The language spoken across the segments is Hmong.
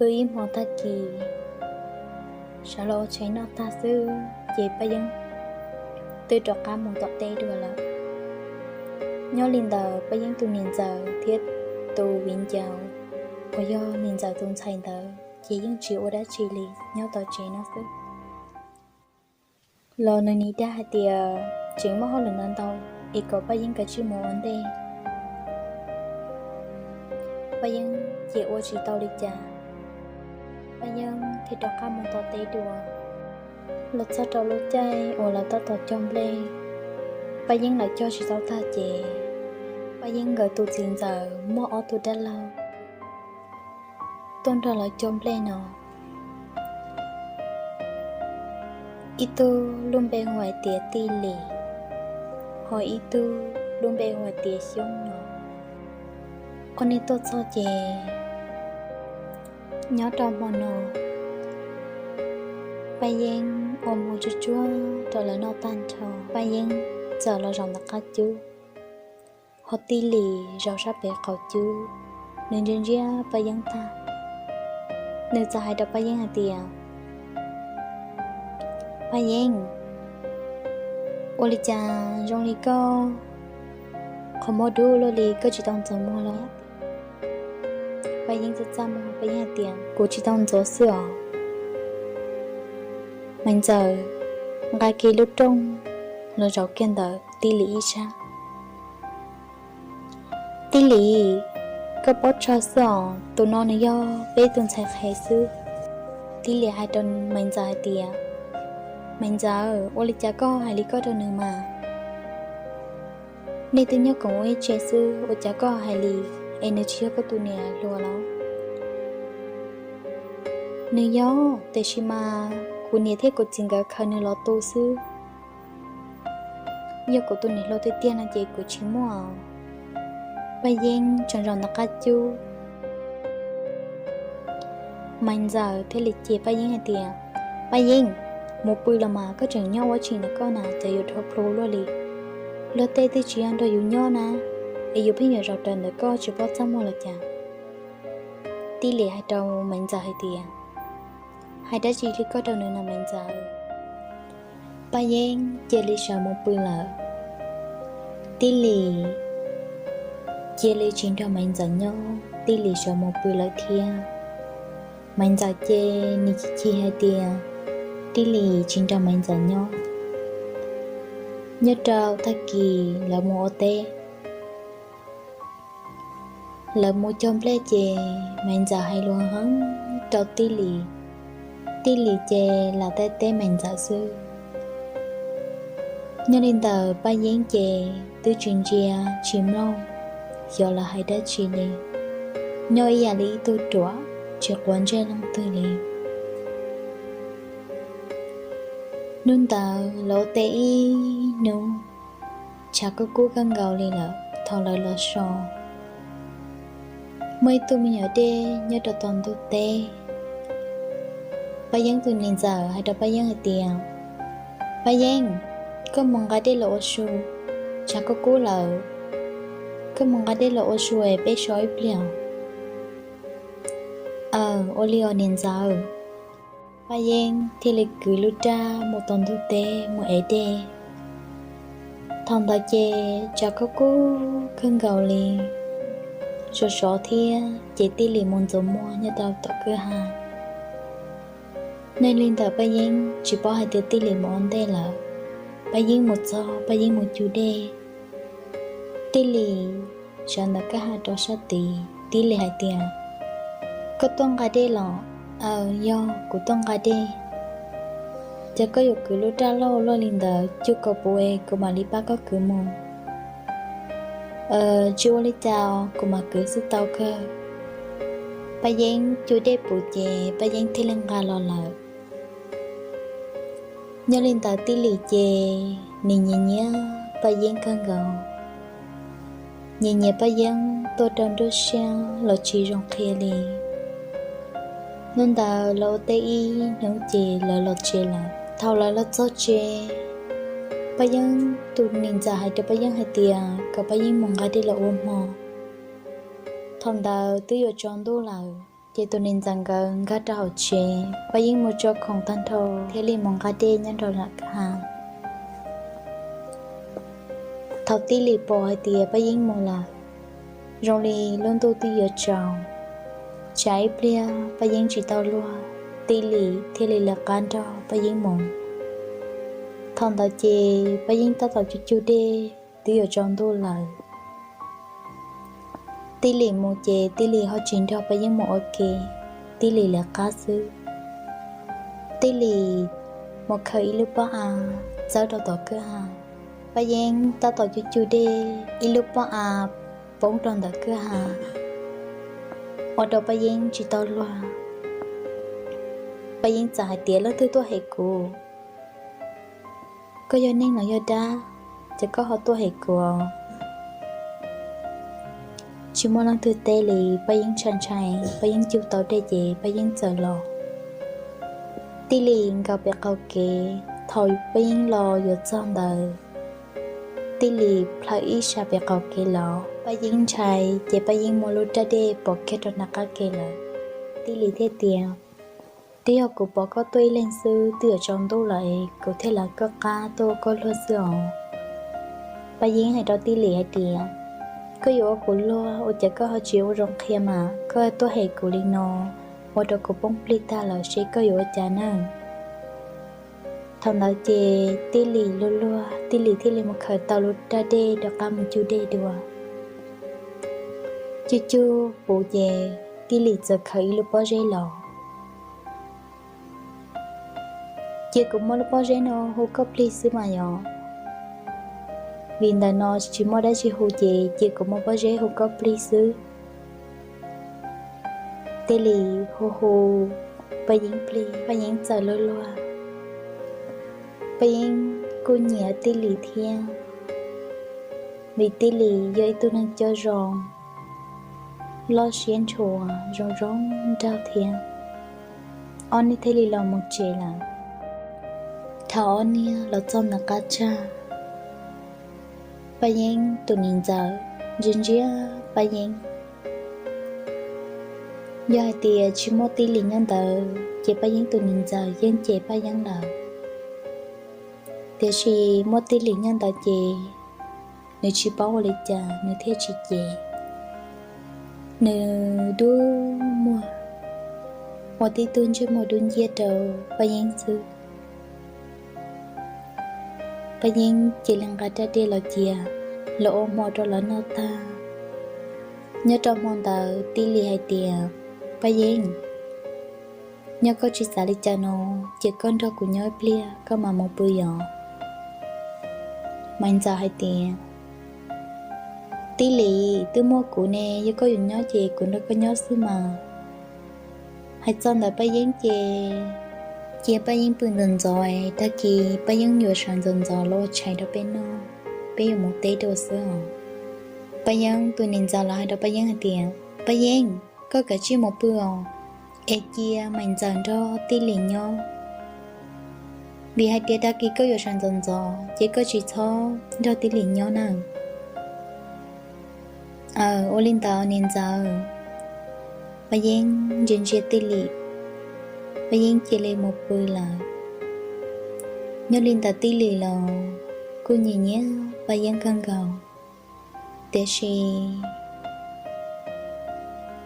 Twb ib hmo tag kis sawv los ua tshais noj tag xwb ces Paj Yeeb twb rov qab mus tom teb dua lawm. Nyob li ntawd Paj Yeeb tus niam ntxawm thiab tus viv ncaus uas yog niam ntxawm tus ntxhais ntawd ces yeej tsis ua dab tsi li, nyob tom tsev no xwb. Los nws nim dag hais tias tseem muaj hauj lwm ntau ntau es kom Paj Yeeb kav tsij mus ua ntej. Paj Yeeb ces ua tsis tau li cas, Paj Yeeb thiaj rov qab mus tom teb dua. Los txog rau lub caij uas lawv tab tom cog nplej, Paj Yeeb lawv cog tsis tau tag ces Paj Yeeb nkawd tus txiv ntxawm muaj ob tug dab laug tuaj nrog lawv cog nplej no. Ib tug lub npe hu hais tias Tij Lis, ho ib tug lub npe hu hais tias Xyoob no. Ob niag tuaj txog ces nyob rau hmo no Paj Yeeb ua hmo tsuag tsuag rau lawv noj tag nrho, Paj Yeeb txawm los zaum ntawm qab cub, ho Tij Lis zaum sab pem qaum cub, nws ntsia ntsia Paj Yeeb tag, nws txawm hais rau Paj Yeeb hais tias, Paj Yeeb, ua li cas zoo li koj qhov muag dub luaj li, koj tsis tau ntxuav muag los? Paj Yeeb txaj txaj muag, Paj Yeeb hais tias, kuv tsis tau ntxuav xwb os. Maiv Ntxawm nqa kiag lub rooj los zaum kiag ntawm Tij Lis ib sab. Tij Lis, koj paub tshaj xwb os, tus no nws yog peb tus ntxhais qhev xwb. Tij Lis hais rau Maiv Ntxawm hais tias, Maiv Ntxawm, ua li cas koj hais li koj rau nws mas? Nej twb nyob koom ua ib tse xwb, ua cas koj hais li es nws tsis yog koj tus niam hluas los? Nws yog, tiam sis mas kuv niam thiab kuv txiv nkawd khaws nws los tu xwb. Yog kuv tus niam hluas tiag tiag no ces kuv tsis muaj. Paj Yeeb tseem zaum ntawm qab cub, Maiv Ntxawm thiaj li cem Paj Yeeb hais tias, Paj Yeeb, mus pw los mas koj tseem nyob ua tsi ntawm koj na, cas yuav dhau plhu luaj li? Luag tej twb tsis yog nrog yus nyob na, es yus pheej yuav zaum raws ntawm koj tsis paub txaj muag los cas? Tij Lis hais rau Maiv Ntxawm hais tias, Hais dab tsi li koj rau nws na Maiv Ntxawm? Paj Yeeb cia li sawv mus pw lawm. Tij Lis cia li tsis nrog Maiv Ntxawm nyob, Tij Lis sawv mus pw lawm thiab. Maiv Ntxawm ces nws chim chim hais tias Tij Lis tsis nrog Maiv Ntxawm nyob. Nyob rau tag kis lawv mus ua teb, lawv mus cog nplej ces Maiv Ntxawm hais lus heev rau Tij Lis, Tij Lis ces lam teb teb Maiv Ntxawm xwb. Nyob li ntawd Paj Yeeb ces twb tsis ntsia tsis mloog xyov lawv hais dab tsi li, nyob ib yam li ib tug ruam tsis quav ntsej leej twg li. Hnub ntawd lawv ua teb ib hnub, tshav kub kub kawg nkaus li lawm. Thaum lawv los so, muaj ib tug me nyuam dej nyob rau tom ntug teb. Paj Yeeb tus niam ntxawm hais rau Paj Yeeb hais tias, Paj Yeeb, koj mus nqa dej los ua su, tshav kub kub lawm, koj mus nqa dej los ua su es peb so ib pliag. Aw, ua li os niam ntxawm. Paj Yeeb thiaj li kwv lub raj mus tom ntug teb mus ev dej. Thaum ntawd ces tshav kub kub kawg nkaus li, sov sov thiab ces Tij Lis mus ntxuav muag nyob rau tom kwj ha. Nyob li ntawd Paj Yeeb tsis paub hais tias Tij Lis mus ua ntej lawm. Paj Yeeb mus txog Paj Yeeb mus cug dej. Tij Lis sawv ntawm kwj ha rau sab tid, Tij Lis hais tias, Koj tuaj nqa dej los? Aw, yog kuv tuaj nqa dej. Ces koj yuav kwv lub raj lauj luaj li ntawd cug kom puv es kuv mam li pab koj kwv mus. Tsis ua li cas, kuv mam kwv xwb tau kawg. Paj Yeeb cug dej puv ces Paj Yeeb thiaj li nqa los lawm. Nyob li ntawd Tij Lis ces nws nyiam nyiam Paj Yeeb kawg nkaus, nyiam nyiam Paj Yeeb tuaj rau nruab siab los tsis zoo qhia li. Hnub ntawd lawv ua teb ib hnub ces lawv los tsev lawm. Thaum lawv los txog tsev, Paj Yeeb tus niam ntxawm hais rau Paj Yeeb hais tias kom Paj Yeeb mus nqa dej los ua hmo. Thaum ntawd twb yuav tsaus ntuj lawm, Ces tus niam ntxawm nkawd nkag rau hauv tsev, Paj Yeeb mus tso khoom tag nrho thiaj li mus nqa dej nyob rau nram kwj ha. Thaum Tij Lis pom hais tias Paj Yeeb mus lawm, zoo li lub ntuj twb yuav tsaus, tsam ib pliag Paj Yeeb tsis tau luag, Tij Lis thiaj li lawv qab nrog Paj Yeeb mus. Thaum ntawd ces Paj Yeeb tab tom cug cug dej, twb yuav tsaus ntuj lawm. Tij Lis mus ces Tij Lis ho tsis nrog Paj Yeeb mus ua ke, Tij Lis lawv qab xwb. Tij Lis mus khaws ib lub pob av txawb rau tom kwj ha. Paj Yeeb tab tom cug cug dej, ib lub pob av poob rau ntawm kwj ha, ua rau Paj Yeeb tsis tau luag. Paj Yeeb txawm hais tias, Leej twg tuaj hem kuv? Koj yog neeg los yog dab, ces koj ho tuaj hem kuv? Tsis muaj leej twg teb li, Paj Yeeb ntshai ntshai, Paj Yeeb cug tau dej ces Paj Yeeb txawm los. Tij Lis nkaum pem qaum kev, thaum Paj Yeeb los yuav txog ntawd, Tij Lis plhaw ib sab pem qaum kev los. Paj Yeeb ntshai ces Paj Yeeb muab lub raj dej pov kiag rau nram qab ke lawm. Tij Lis thiaj tias, Twb yog kuv pom koj tuaj ib leeg xwb, twb yuav tsaus ntuj lawm es kuv thiaj lawv koj qab tuaj ua koj luag xwb os. Paj Yeeb hais rau Tij Lis hais tias, Koj yuav ua kuv luag ua cas koj ho tsis ua zoo qhia mas, koj tuaj hem kuv li no, ua rau kuv poob plig tag lawm, seb koj yuav ua cas na? Thaum ntawd ces Tij Lis luag luag, Tij Lis thiaj li mus khaws tau lub raj dej rov qab mus cug dej dua. Cug cug puv ces Tij Lis txawm khaws ib lub pob zeb los. Cia kuv muab lub pob zeb no hu koj plig xwb mas yog, vim ntawm no tsis muaj dab tsi hu ces cia kuv muab pob zeb hu koj plig xwb. Tij Lis hu hu Paj Yeeb plig, Paj Yeeb txawm luag luag. Paj Yeeb kuj nyiam Tij Lis thiab, vim Tij Lis yog ib tug neeg coj zoo, loj siab ntshua, zoo zoo nraug thiab. Ob niag thiaj li los mus tsev lawm. Thaum ob niag los txog ntawm qab tsag, Paj Yeeb tus niam ntxawm ntsia ntsia Paj Yeeb. Yog hais tias tsis muaj Tij Lis nyob ntawd ces Paj Yeeb tus niam ntxawm yeej cem Paj Yeeb lawm. Tiam sis muaj Tij Lis nyob ntawd ces nws tsis paub ua li cas nws thiaj tsis cem. Nws dub muag ua tib tug ntsej muag dub nciab rau Paj Yeeb xwb. Paj Yeeb cia li nqa raj dej los cia, los ua hmo rau lawv noj tag. Nyob rau hmo ntawd Tij Lis hais tias, Paj Yeeb, nyob koj tsis xav li cas no, ces koj nrog kuv nyob ib pliag koj mam mus pw os. Maiv Ntxawm hais tias, Tij Lis, twb muaj kuv ne, yog koj yuav nyob ces kuv nrog koj nyob xwb mas. Hais txog ntawm Paj Yeeb ces cia Paj Yeeb pw ntxov ntxov, tag kis Paj Yeeb yuav sawv ntxov ntxov los ua tshais rau peb noj, peb yuav mus teb dua xwb os. Paj Yeeb tus niam ntxawm los hais rau Paj Yeeb hais tias, Paj Yeeb, koj kav tsij mus pw os, es cia Maiv Ntxawm nrog Tij Lis nyob. Vim hais tias tag kis koj yuav sawv ntxov ntxov ces koj tsis txhob nrog Tij Lis nyob nawb. Aw, ua li ntawd niam ntxawm. Paj Yeeb ntsia ntsia Tij Lis, Paj Yeeb cia li mus pw lawm. Nyob li ntawd Tij Lis los kuj nyiam nyiam Paj Yeeb kawg nkaus. Tiam sis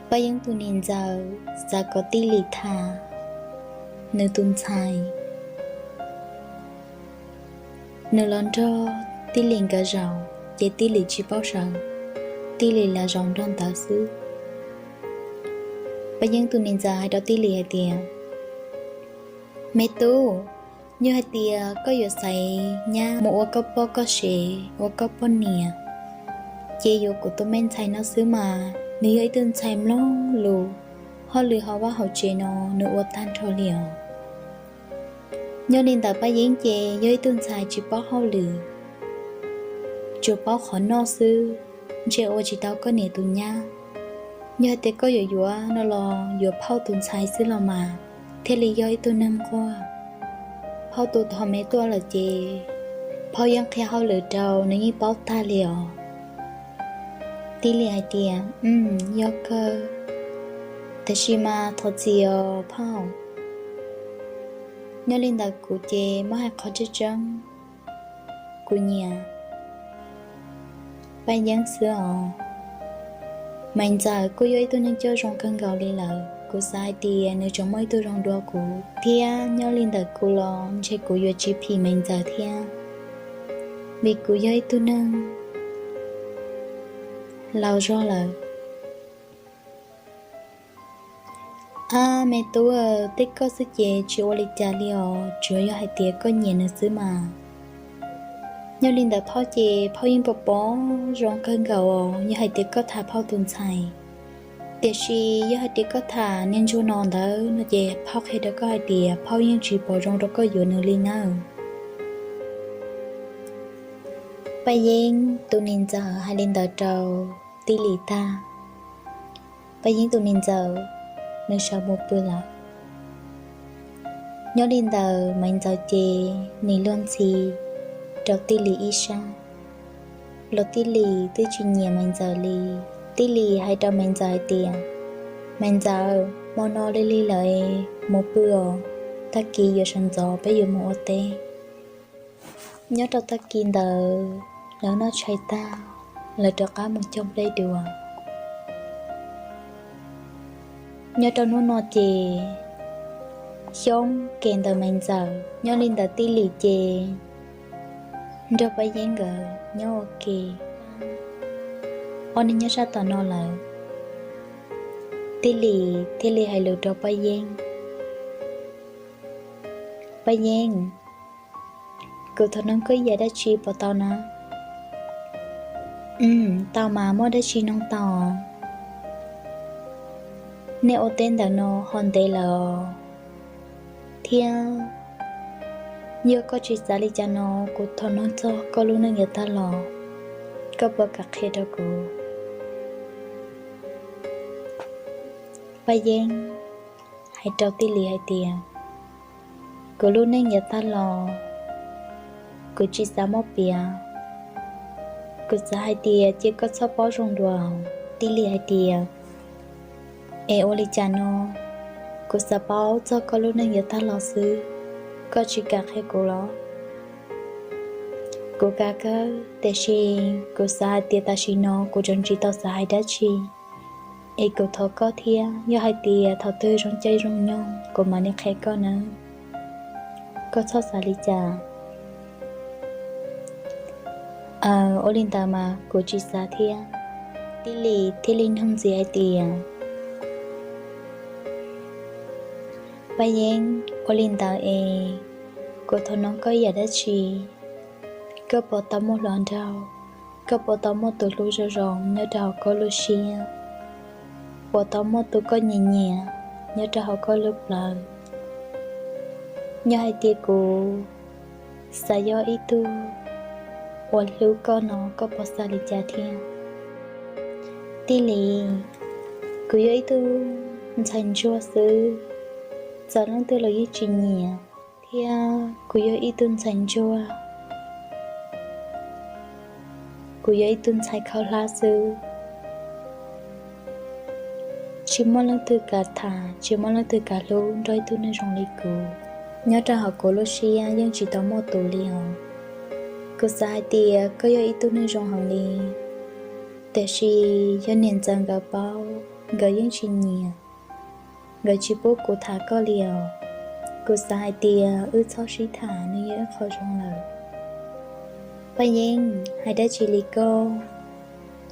Paj Yeeb tus niam ntxawm xav kom Tij Lis tham nws tus ntxhais. Nws los nrog Tij Lis nkawd zaum ces Tij Lis tsis paub sawv, Tij Lis lam zaum nrog ntawd xwb. Paj Yeeb tus niam ntxawm hais rau Tij Lis hais tias, Me tub, yog hais tias koj yuav xaiv nyab mus ua koj poj koj sev, ua koj poj niam, ces yuav kuv tus me ntxhais no xwb mas. Nws yog ib tug ntxhais mloog lus, hauj lwm hauv vaj hauv tsev no nws ua tag nrho li os. Nyob li ntawd Paj Yeeb ces yog ib tug ntxhais tsis paub hauj lwm, tsuas paub qhov noj xwb, ntshe ua tsis tau koj niam tus nyab. Yog hais tias koj yuav yuav no los yuav phauj tus ntxhais xwb los mas, thiaj li yog ib tug neeg nquag. Phauj tus thaum me tuaj lawm ces phauj yeej qhia hauj lwm rau nws yeej paub tag li os. Tij Lis hais tias, Yog kawg. Tiam sis mas thov txim os phauj, nyob li ntawm kuv ces muab hais qhov tseeb tseeb, kuv nyiam Paj Yeeb xwb os. Maiv Ntxawm kuj yog ib tug neeg coj zoo kawg nkaus li lawm, kuv xav hais tias nws tseem muaj ib tug zoo dua kuv thiab. Nyob li ntawm kuv los ntshe kuv yuav tsis phim Maiv Ntxawm thiab, vim kuv yog ib tug neeg laus zog lawm. Ab me tub, tej koj xwb ces tsis ua li cas li os, tsuas yog hais tias koj nyiam nws xwb mas. Nyob li ntawm phauj ces phauj yeej pom pom zoo kawg nkaus os yog hais tias koj tham phauj tus ntxhais. Tiam sis yog hais tias koj tham niag ntsuag no ntawd no ces phauj qhia rau koj hais tias phauj yeej tsis pom zoo rau koj yuav nws li nawb. Paj Yeeb tus niam ntxawm hais li ntawd rau Tij Lis tag, Paj Yeeb tus niam ntxawm nws sawv mus pw lawm. Nyob li ntawd Maiv Ntxawm ces nim luag ntxhi rau Tij Lis ib sab, los Tij Lis twb tsis nyiam Maiv Ntxawm li. Tij Lis hais rau Maiv Ntxawm hais tias, Maiv Ntxawm, hmo no lig lig lawm, mus pw os, tag kis yuav sawv ntxov peb yuav mus ua teb. Nyob rau tag kis ntawd lawv noj tshais tag, lawv rov qab mus cog nplej dua. Nyob rau hnub no ces Xyoob kem ntawm Maiv Ntxawm, nyob li ntawm Tij Lis ces nrog Paj Yeeb nkawd nyob ua ke. Ob neeg nyob sab tom no lawm, Tij Lis thiaj li hais lus rau Paj Yeeb, Paj Yeeb, kuv thov noog koj ib yam dab tsi puas tau na? Tau mas, muaj dab tsi noog tau. Nej ua teb ntawm no ho ntev lawm os, thiab yog koj tsis xav li cas no, kuv thov noog txog koj lub neej yav tag los, koj puas kam qhia rau kuv? Paj Yeeb hais rau Tij Lis hais tias, kuv lub neej yav tag los kuv tsis xav muab piav. Kuv xav hais tias cia koj txhob paub zoo dua. Tij Lis hais tias, es ua li cas no? Kuv xav paub txog koj lub neej yav tag los xwb, koj tsis kam qhia kuv los? Kuv kam kawg, tiam sis kuv xav hais tias tam sim no kuv tseem tsis tau xav hais dab tsi. Es kuv thov koj thiab, yog hais tias thaum twg zoo caij zoo nyoog kuv mam li qhia koj nawb. Koj txhob xav li cas. Aws, ua li ntawd mas kuv tsis xav thiab. Tij Lis thiaj li nug ntxiv hais tias, Paj Yeeb, ua li ntawd es kuv thov noog koj ib yam dab tsi. Koj puas tau muaj hluas nraug? Koj puas tau muaj tus hlub zoo zoo nyob rau hauv koj lub siab? Puas tau muaj tus koj nyiam nyiam nyob rau hauv koj lub plawv? Yog hais tias kuv xav yog ib tug uas hlub koj no, koj puas xav li cas thiab? Tij Lis, kuv yog ib tug ntxhais ntsuag xwb, txawm leej twg los yeej tsis nyiam, thiab kuv yog ib tug ntxhais ntsuag, kuv yog ib tug ntxhais khaub hlab xwb. Tsis muaj leej twg kam tham, tsis muaj leej twg kam hlub nrog ib tug neeg zoo li kuv. Nyob rau hauv kuv lub siab yeej tsis tau muaj tus li os. Kuv xav hais tias koj yog ib tug neeg zoo heev li, tiam sis yog niam ntxawm nkawd paub, nkawd yeej tsis nyiam, nkawd tsis pub kuv tham koj li os. Kuv xav hais tias wb txhob sib tham, nws yog ib qho zoo lawm. Paj Yeeb, hais dab tsi li koj?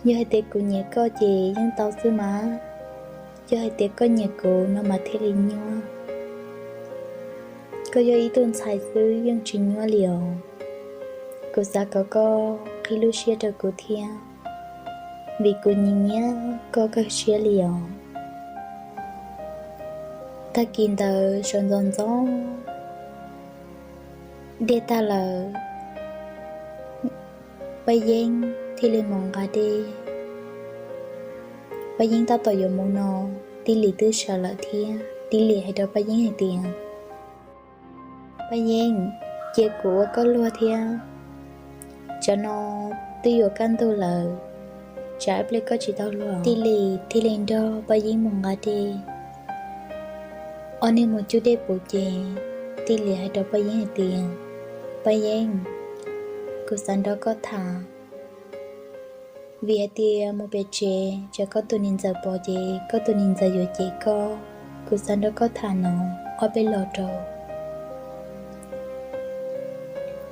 Yog hais tias kuv nyiam koj ces yeej tau xwb mas. Yog hais tias koj nyiam kuv no mas thiaj li nyuaj. Koj yog ib tug ntxhais xwb yeej tsis nyuaj li os. Kuv xav kom koj qhib lub siab rau kuv thiab, vim kuv nyiam nyiam koj kawg siab li os. Tag kis ntawd sawv ntxov ntxov dej tag lawm, Paj Yeeb thiaj li mus nqa dej. Paj Yeeb tab tom yuav mus no, Tij Lis twb sawv lawm thiab. Tij Lis hais rau Paj Yeeb hais tias, Paj Yeeb, cia kuv ua koj luag thiab, tsam no twb yuav kaj ntug lawm, tsam ib pliag koj tsis tau luag. Tij Lis thiaj li nrog Paj Yeeb mus nqa dej. Ob niag mus cug dej puv ces Tij Lis hais rau Paj Yeeb hais tias, Paj Yeeb, kuv xav nrog koj tham, vim hais tias mus pem tsev tsam koj tus niam ntxawm pom ces koj tus niam ntxawm yuav cem koj. Kuv xav nrog koj tham no ob peb los rau.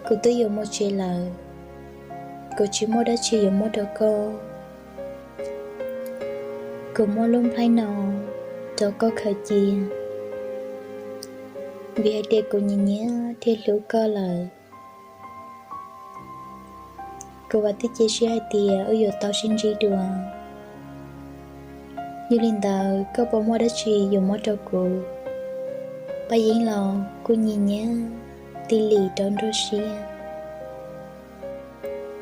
Kuv twb yuav mus tsev lawm, kuv tsis muaj dab tsi yuav muab rau koj. Kuv muab lub nplhaib no rau koj khaws cia, vim hais tias kuv nyiam nyiam thiab hlub koj lawm. Kuv vam thiab cia siab hais tias wb yuav tau sib ntsib dua. Yog li ntawd koj puas muaj dab tsi yuav muab rau kuv? Paj Yeeb los kuj nyiam nyiam Tij Lis rau nruab siab.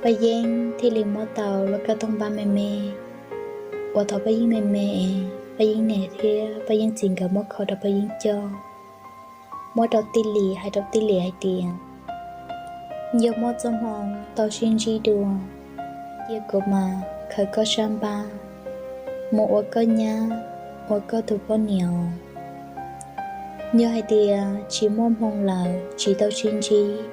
Paj Yeeb thiaj li muab tau lub kab tooj npab me me uas thaum Paj Yeeb me me es Paj Yeeb niam thiab Paj Yeeb txiv nkawd muab kho rau Paj Yeeb coj, muab rau Tij Lis, hais rau Tij Lis hais tias, Yog muaj txoj hmoo tau sib ntsib dua, cia kuv mas khaws koj sab npab mus ua koj nyab, ua koj tus poj niam. Yog hais tias tsis muaj hmoo lawm tsis tau sib ntsib,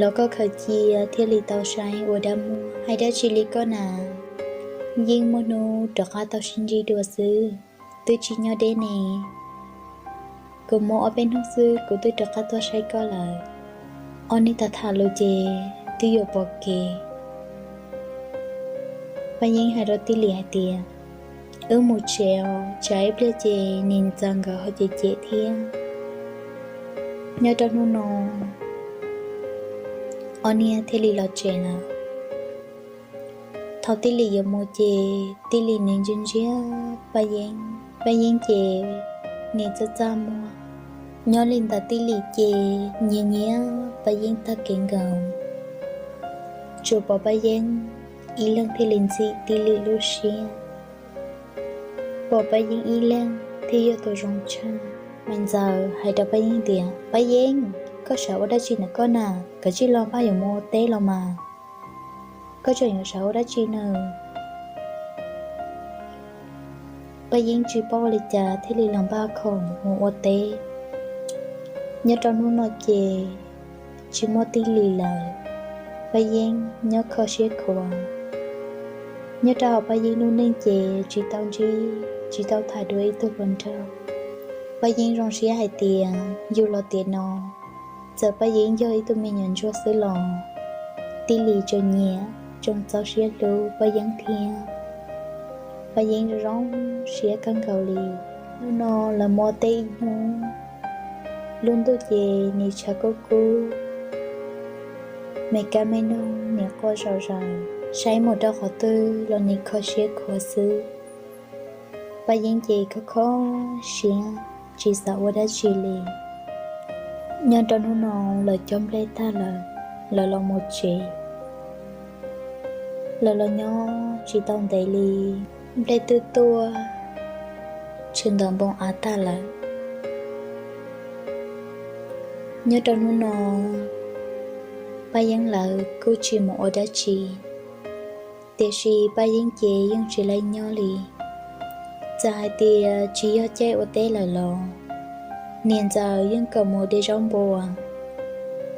los koj khaws cia thiaj li tau saib ua dab muag. Hais dab tsi li koj na, yeej muaj hnub rov qab tau sib ntsib dua xwb, twb tsis nyob deb ne. Kuv mus ob peb hnub xwb kuv twb rov qab tuaj saib koj lawm. Ob niag tham tham lus ces twb yuav pom kev. Paj Yeeb hais rau Tij Lis hais tias, Wb mus tsev os, tsam ib pliag ces niam ntxawm nkawd ho cem cem thiab. Nyob rau hnub no ob niag thiaj li los tsev lawm. Thaum Tij Lis yuav mus ces Tij Lis nim ntsia ntsia Paj Yeeb, Paj Yeeb ces nim txaj txaj muag. Nyob li ntawd Tij Lis ces nyiam nyiam Paj Yeeb tag kev nkaus. Tsuas pom Paj Yeeb ib leeg thiaj li ntxim Tij Lis lub siab. Pom Paj Yeeb ib leeg thiaj yog tus zoo tshaj. Maiv Ntxawm hais rau Paj Yeeb tias, Paj Yeeb, koj xav ua dab tsi ntawm koj na? Kav tsij los npaj yuav mus ua teb los mas. Koj tseem yuav xav ua dab tsi na? Paj Yeeb tsis paub ua li cas thiaj li los npaj khoom mus ua teb. Nyob rau hnub no ces tsis muaj Tij Lis lawm, Paj Yeeb nyob kho siab khuav. Nyob rau hauv Paj Yeeb lub neej ces tsis tau ntsib, tsis tau tham dua ib tug hluas nraug. Paj Yeeb zoo siab hais tias yus los tiam no, txawm Paj Yeeb yog ib tug me nyuam ntsuag xwb los Tij Lis tseem nyiam, tseem txaus siab hlub Paj Yeeb thiab. Paj Yeeb zoo siab kawg nkaus li. Hnub no lawv mus ua teb ib hnub, lub ntuj ces nim tshav kub kub, me kab me noog nim quaj zom zaws, saib mus rau qhov twg los nim kho siab khuav xwb. Paj Yeeb ces kho kho siab, tsis xav ua dab tsi li. Nyob rau hnub no lawv cog nplej tag lawm, lawv los mus tsev. Lawv los nyob tsis tau ntev li, nplej twb tuaj, tshwm ntawm npoo av tag lawm. Nyob rau hnub no, Paj Yeeb lawv kuj tsis mus ua dab tsi, tiam sis Paj Yeeb ces yeej tsis laib nyob li. Txawm hais tias tsis yog caij ua teb lawm los niam ntxawm yeej kom mus de zaub npua,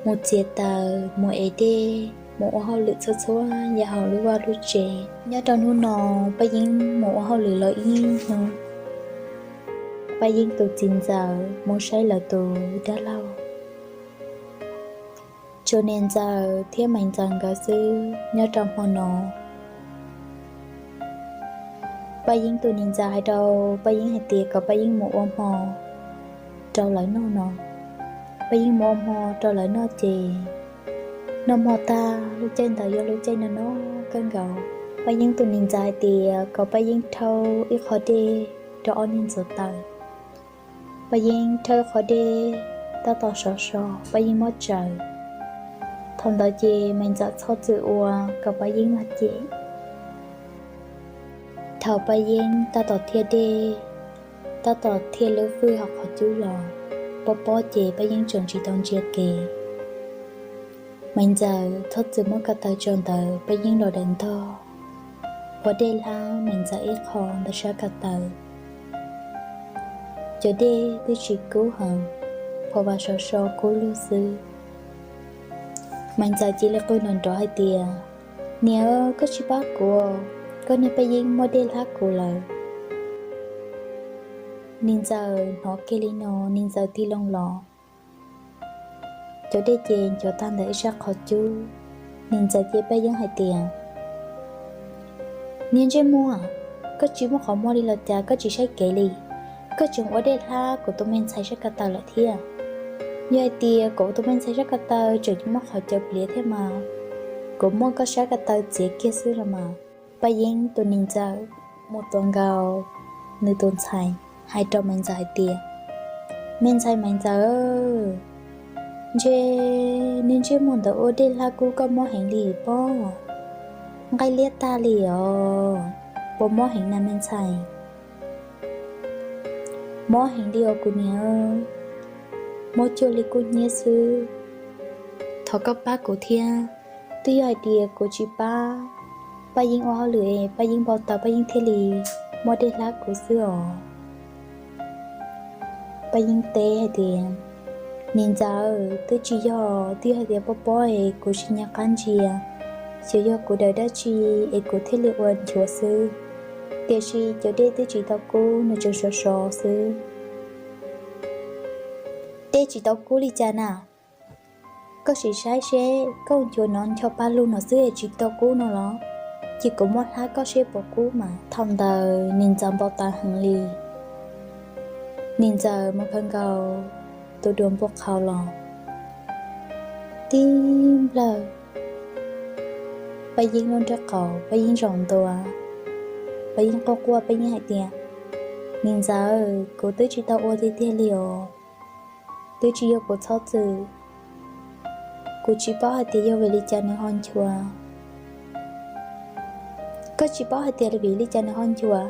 mus txiav taws, mus ev dej, mus ua hauj lwm txhua txhua yam hauv lub vaj lub tsev. Nyob rau hnub no, Paj Yeeb mus ua hauj lwm los ib hnub, Paj Yeeb tus txiv ntxawm mus saib lawv tus dab laug. Tsuas niam ntxawm thiab Maiv Ntxawm nkawd xwb nyob rau hmo no. Paj Yeeb tus niam ntxawm hais rau Paj Yeeb hais tias kom Paj Yeeb mus ua hmo rau lawv noj no. Paj Yeeb mus ua hmo rau lawv noj ces noj hmo tag, lub caij ntawd yog lub caij no no kawg nkaus. Paj Yeeb tus niam ntxawm hais tias kom Paj Yeeb rhaub ib qho dej rau ob niag ntxuav taws. Paj Yeeb rhaub ib qho dej, tab tom sov so, Paj Yeeb muab tsaws. Thaum ntawd ces Maiv Ntxawm txhob txwm ua kom Paj Yeeb mag cem. Thaum Paj Yeeb tab tom thiaj dej, tab tom thiaj lub fwj hauv qhov cub los, pob pob ces Paj Yeeb tseem tsis tau ntsia kev. Maiv Ntxawm txhob txwm muab ko taw tso ntawd, Paj Yeeb los daws ntog, ua dej hlab Maiv Ntxawm ib qho ntawm sab ko taw. Cov dej twb tsis kub heev, phov vas sov so kub lug xwb. Maiv Ntxawm cia li qw nrov nrov hais tias, Niam, koj tsis pab kuv, koj niag Paj Yeeb muab dej hlab kuv lawm. Niam Ntxawm hnov kiag li no, Niam Ntxawm tig loo los. Cov dej ces nchuav tag ntawm ib sab qhov cub. Niam Ntxawm ces Paj Yeeb hais tias, Niag ntsej muag, koj tsis muaj qhov muag li los cas koj tsis saib kev li? Koj tseem ua dej hlab kuv tus me ntxhais sab ko taw lawm thiab. Yog hais tias kuv tus me ntxhais sab ko taw tseem muaj qhov caw pliav thiab mas, kuv muab koj sab ko taw txiav kiag xwb los mas. Paj Yeeb tus niam ntxawm mus tuav nkaus nws tus ntxhais, hais rau Maiv Ntxawm hais tias, Me ntxhais Maiv Ntxawm, ntshe niag ntsej muag ntawd ua dej hlab kub koj mob heev li pob. Nqaij liab tag li os, puas mob heev na me ntxhais? Mob heev li os kuv niam, mob cuag li kub hnyiab xwb. Thov koj pab kuv thiab, twb yog hais tias kuv tsis pab Paj Yeeb ua hauj lwm es Paj Yeeb npau taws Paj Yeeb thiaj li muab dej hlab kuv xwb os. Paj Yeeb teb hais tias, Niam Ntxawm, twb tsis yog, twb yog hais tias pob pob es kuv tsis nco qab ntsia, xyov yog kuv daws dab tsi es kuv thiaj li ua nchuav xwb. Tiam sis cov dej twb tsis tau kub, nws tseem sov sov xwb. Dej tsis tau kub li cas na? Koj sim saib seb, koj nchuav no ncho pa lug no xwb es tsis tau kub no los? Ces kuv muab hlab koj seb puas kub mas. Thaum ntawd Niam Ntxawm npau taws heev li. Niam Ntxawm mus khaws nkaus tus duas npua qhauv los, tib nplawg Paj Yeeb lub nraub qaum, Paj Yeeb zaum ntua. Paj Yeeb quaj quaj, Paj Yeeb hais tias, Niam Ntxawm, kuv twb tsis tau ua tiag tiag li os. Twb tsis yog kuv txhob txwm. Kuv tsis paub hais tias yog vim li cas nws ho nchuav. Koj tsis paub hais tias vim li cas nws ho nchuav?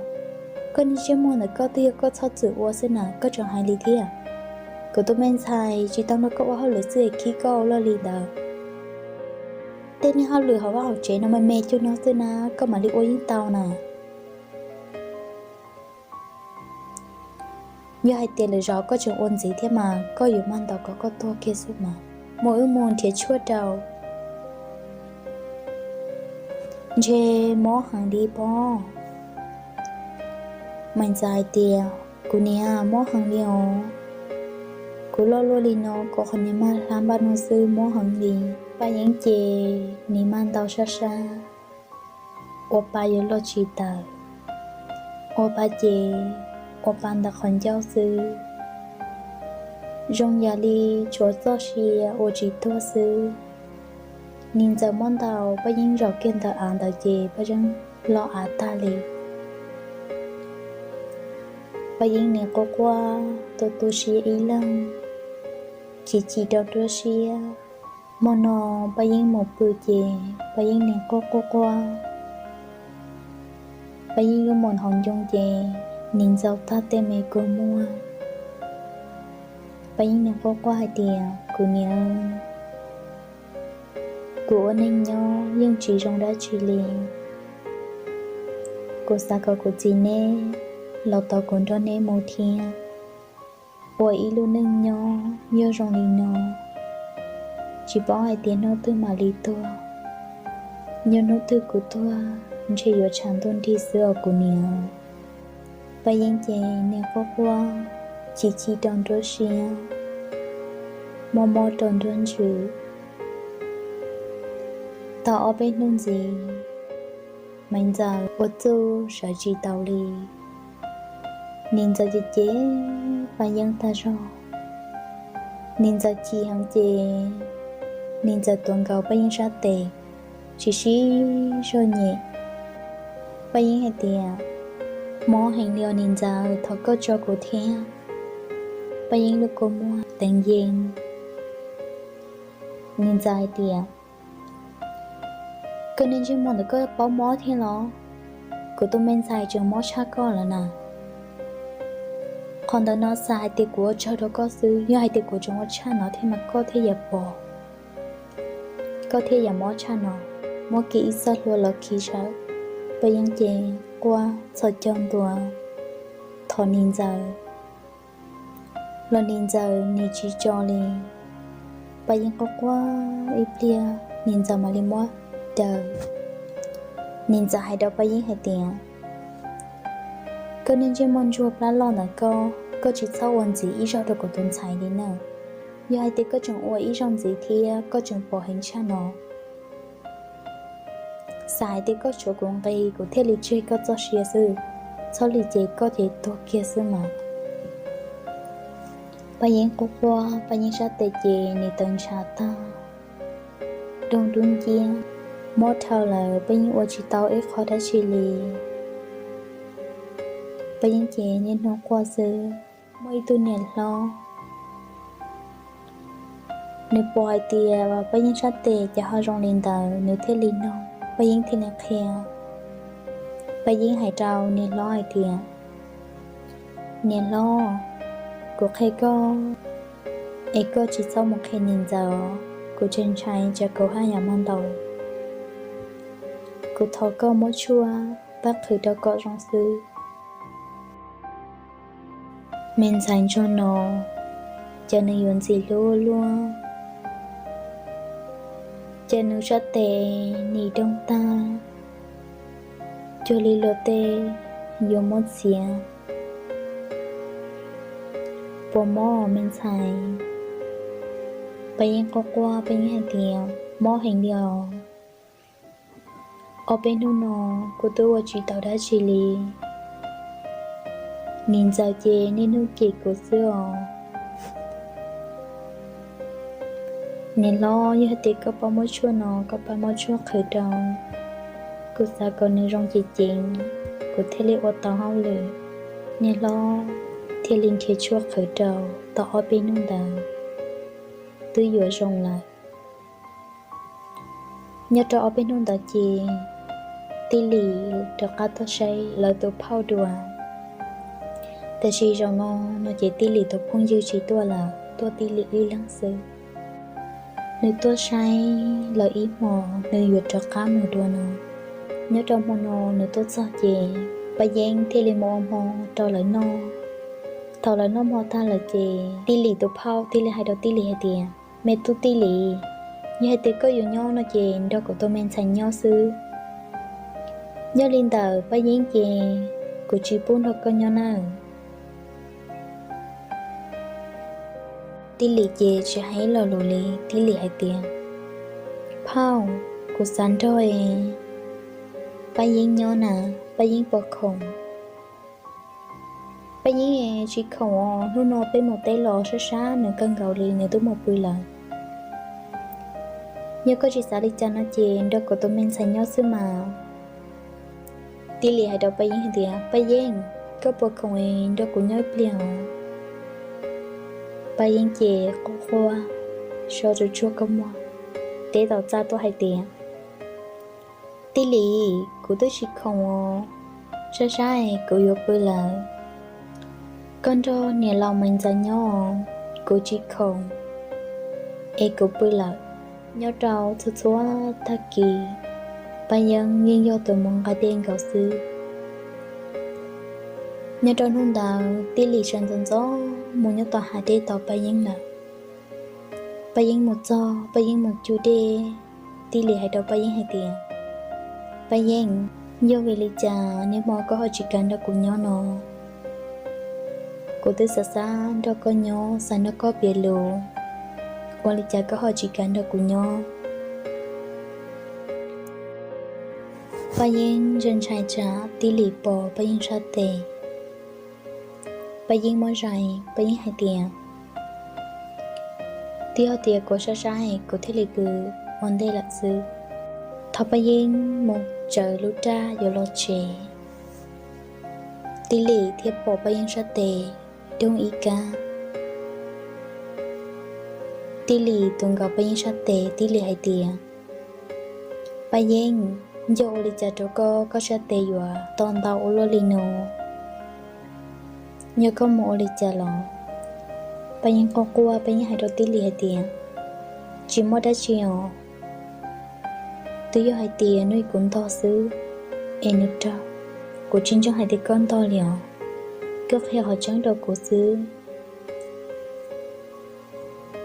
Koj niag ntsej muag ntawm koj twb yog koj txhob txwm ua xwb na, koj tseem hais li thiab. Kuv tus me ntxhais tsis tau nrog koj ua hauj lwm xwb es khib koj ua luaj li ntawd. Tej niag hauj lwm hauv vaj hauv tsev no me me cuag no xwb na, koj mam li ua yeej tau na. Yog hais tias lwm zaus koj tseem ua ntxiv thiab mas koj yuav mag ntaus kom koj tuag kiag xwb mas. Mus wb mus nrhiav tshuaj rau. Ntshe mob heev li pob. Maiv Ntxawm hais tias, Kuv niam, mob heev li os. Kuv loj luaj li no, kuv qhov niag mag hlab npaj no xwb mob heev li. Paj Yeeb ces nim mag ntaus sab sab, ua pa yuav luag tsis taus, ua pa ces ua pa ntawm qhov ncauj xwb, zoo yam li tshuav txoj sia ua tsis tuag xwb. Niam Ntxawm muab ntaus, Paj Yeeb zaum kiag ntawm av ntawd ces Paj Yeeb los av tag li. Paj Yeeb nim quaj quaj tu tu siab ib leeg, chim chim rau nruab siab. Hmo no Paj Yeeb mus pw ces Paj Yeeb nim quaj quaj quaj. Paj Yeeb lub mus hauv ncoo ces nim ntxaus tag tej me kua muag. Paj Yeeb nim quaj quaj hais tias, Kuv niam, kuv ua neej nyob yeej tsis zoo dab tsi li. Kuv xav kom kuv txiv neb los tau kuv nrog neb mus thiab. Ua ib lub neej nyob yog zoo li no, tsis paub hais tias hnub twg mam li tuag. Nyob hnub twg kuv tuag ntshe yuav tshav ntuj nrig xwb os kuv niam. Paj Yeeb ces nim quaj quaj, chim chim rau nruab siab, mob mob rau nruab ntsws. Tau ob peb hnub ntxiv, Maiv Ntxawm ua txuj sawv tsis taus li. Nim Ntxawm ces ces Paj Yeeb tag zog. Nim Ntxawm chim heev ces Nim Ntxawm tuav nkaus Paj Yeeb sab tes, tsis sib zog nyem. Paj Yeeb hais tias, Mob heev li os Nim Ntxawm, thov koj tso kuv thiab. Paj Yeeb lub kua muag teev yees. Nim Ntxawm hais tias, Koj niag ntsej muag ntawm koj paub mob thiab los? Kuv tus me ntxhais tseem mob tshaj koj lawm na. Qhov ntawd no xav hais tias kuv ua tsaug rau koj xwb, yog hais tias kuv tseem ua tshaj no thiab mas koj thiaj yuav pom, koj thiaj yuav mob tshaj no. Muab kiag ib txoj hlua los khi sawv. Paj Yeeb ces quaj txhos caug ntua thov Nim Ntxawm. los niam ntxawm nim tsis tso li. Paj Yeeb quaj quaj ib pliag, niam ntxawm mam li muab daws. Niam ntxawm hais rau Paj Yeeb hais tias, koj niag ntsej muag ntsuag plab loj ntawm koj, koj tsis txhob ua ntxiv ib zaug rau kuv tus ntxhais li na. Yog hais tias koj tseem ua ib zaug ntxiv thiab koj tseem pom heev tshaj no, xav hais tias koj tshuav kuv nqi kuv thiaj li tseg koj txoj sia xwb, txhob li ces koj ces tuag kiag xwb mas. Paj Yeeb quaj quaj, Paj Yeeb sab tes ces nim tawv ntshav tag, doog dub nciab, mob dhau lawm, Paj Yeeb ua tsis tau ib qho dab tsi li. Paj Yeeb ces niaj hnub quaj xwb. Muaj ib tug niam hlob, nws pom hais tias Paj Yeeb sab tes cas ho zoo li ntawd, nws thiaj li nug, Paj Yeeb thiaj li qhia. Paj Yeeb hais rau niam hlob hais tias, niam hlob, kuv qhia koj, es koj tsis txhob mus qhia niam ntxawm, kuv tseem ntshai tsam kuv haj yam mus ntaus. Kuv thov koj muab tshuaj pab qhwv rau kom zoo xwb. Me ntxhais ntsuag no, cas nws yuav ntxim hlub luaj, cas nws sab tes nim doog tag, cuag li luag tej yuav muab txiav. Puas mob me ntxhais? Paj Yeeb quaj quaj, Paj Yeeb hais tias, mob heev li os. Ob peb hnub no kuv twb ua tsis tau dab tsi li. Niam ntxawm ces niaj hnub cem kuv xwb os. Niam hlob, yog hais tias koj pab muab tshuaj no, koj pab muab tshuaj qhwv rau, kuv xav kom nws zoo ceev ceev, kuv thiaj li ua tau hauj lwm. Niam hlob thiaj li nrhiav tshuaj qhwv rau, tau ob peb hnub ntawd twb yuav zoo lawm. Nyob rau ob peb hnub ntawd ces Tij Lis rov qab tuaj saib lawv tus phauj dua. Tiam sis zaum no, no ces Tij Lis tus phooj ywg tsis tuaj lawm, tuaj Tij Lis ib leeg xwb. Nws tuaj saib lawv ib hmo, nws yuav rov qab mus dua no. Nyob rau hmo no nws tuaj txog ces Paj Yeeb thiaj li mus ua hmo rau lawv noj. Thaum lawv noj hmo tag lawm ces Tij Lis tus phauj thiaj li hais rau Tij Lis hais tias, me tub Tij Lis, yog hais tias koj yuav nyob no ces nrog kuv tus me ntxhais nyob xwb. Yog li ntawd Paj Yeeb ces kuv tsis pub nrog koj nyob nawb. Tij Lis ces tsis hais ib lo lus li, Tij Lis hais tias, phauj, kuv xav nrog Paj Yeeb nyob na, Paj Yeeb puas khoom? Paj Yeeb tsis khoom os, hnub no peb mus teb los sab sab nws kawg nkaus li, nws twb mus pw lawm. Yog koj tsis xav li cas no ces nrog kuv tus me ntxhais nyob xwb mas. Tij Lis hais rau Paj Yeeb hais tias, Paj Yeeb, koj puas khoom nrog kuv nyob ib pliag os? Paj Yeeb ces quaj quaj, so tsuag tsuag kua muag, teb tom txaj tuaj hais tias, Tij Lis, kuv twb tsis khoom os, sab sab es kuv yuav pw lawm. Koj nrog niam laus Maiv Ntxawm nyob os, kuv tsis khoom es kuv pw lawm. Nyob rau txhua txhua tag kis, Paj Yeeb yeej yog tus mus nqa dej nkaus xwb. Nyob rau hnub ntawd Tij Lis sawv ntxov ntxov mus nyob tom hav dej tos Paj Yeeb lawm. Paj Yeeb mus txog, Paj Yeeb mus cug dej, Tij Lis hais rau Paj Yeeb hais tias, Paj Yeeb, yog vim li cas niaj hmo koj ho tsis kam nrog kuv nyob no? Kuv twb xav xav nrog koj nyob, xav nrog koj piav lus, ua li cas koj ho tsis kam nrog kuv nyob? Paj Yeeb ntshai ntshai tsam Tij Lis pom Paj Yeeb sab tes. Paj Yeeb muab zais, Paj Yeeb hais tias, twb yog tias kuv sab sab es kuv thiaj li pw ua ntej lawm xwb. Thaum Paj Yeeb mus tsaws lub raj yuav los tsev, Tij Lis thiaj pom Paj Yeeb sab tes doog ib kab. Tij Lis tus nkaus Paj Yeeb sab tes, Tij Lis hais tias, Paj Yeeb, yog ua li cas rau koj, koj sab tes yuav to ntau ua luaj li no? Yog koj mus ua li cas los? Paj Yeeb quaj quaj, Paj Yeeb hais rau Tij Lis hais tias, tsis muaj dab tsi os. Twb yog hais tias nws kuv ntog xwb, es nws raug. Kuv tsis ntseeg hais tias koj ntog li os. Koj qhia qhov tseeb rau kuv xwb.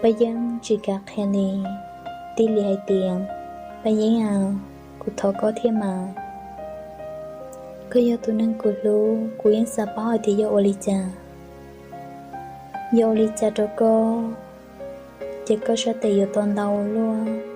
Paj Yeeb tsis kam qhia li, tib li hais tias, Paj Yeeb a, kuv thov koj thiab mas. Koj yog tus neeg kuv hlub, kuv yeej xav paub hais tias yuav ua li cas. Yuav ua li cas rau koj, ces koj sab tes yuav tau ntau ua luaj.